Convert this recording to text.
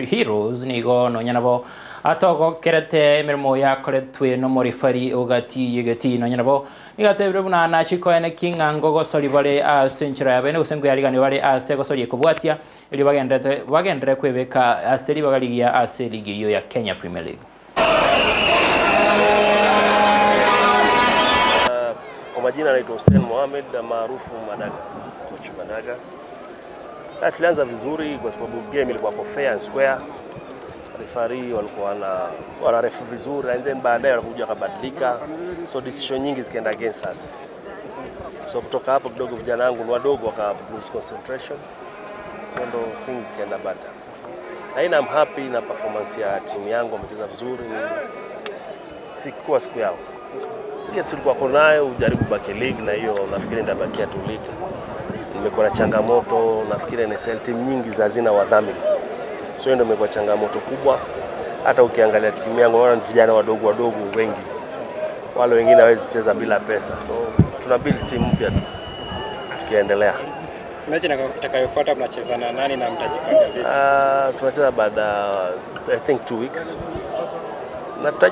Heroes nigo nonya nabo atogokerete emeremo yakoretwe nomorefari ogati yegeti nonya nabo nigatebire buna nachikoene king'a ngogosori bare ase enchera ya bene gose nkoyarigani bare ase gosoria ekobwatia erio bagenderete bagenderere kwebeka ase ribaga rigiya ase eligi eyio ya Kenya Premier League. Kwa majina naitwa Hussein Mohamed maarufu Madaga, coach Madaga. Na tulianza vizuri kwa sababu game ilikuwa kwa fair and square. Referee walikuwa wana ref vizuri and then baadaye walikuja wakabadilika, so decision nyingi zikaenda against us. So kutoka hapo kidogo vijana wangu ni wadogo waka lose concentration, so ndo things zikaenda bad. Lakini I'm happy na performance ya timu yangu, wamecheza vizuri, ni sikuwa siku yao. Yes, tulikuwa nayo ujaribu baki league na hiyo nafikiri nitabakia tu league. Nimekuwa na changamoto, nafikiri NSL timu nyingi za hazina wadhamini, so hiyo ndio imekuwa changamoto kubwa. Hata ukiangalia timu yangu unaona ni vijana wadogo wadogo wengi, wale wengine hawezi cheza bila pesa, so tuna build timu mpya tu tukiendelea. Mechi itakayofuata mnacheza na nani na mtajipanga vipi? Tunacheza baada I think 2 weeks na tutaji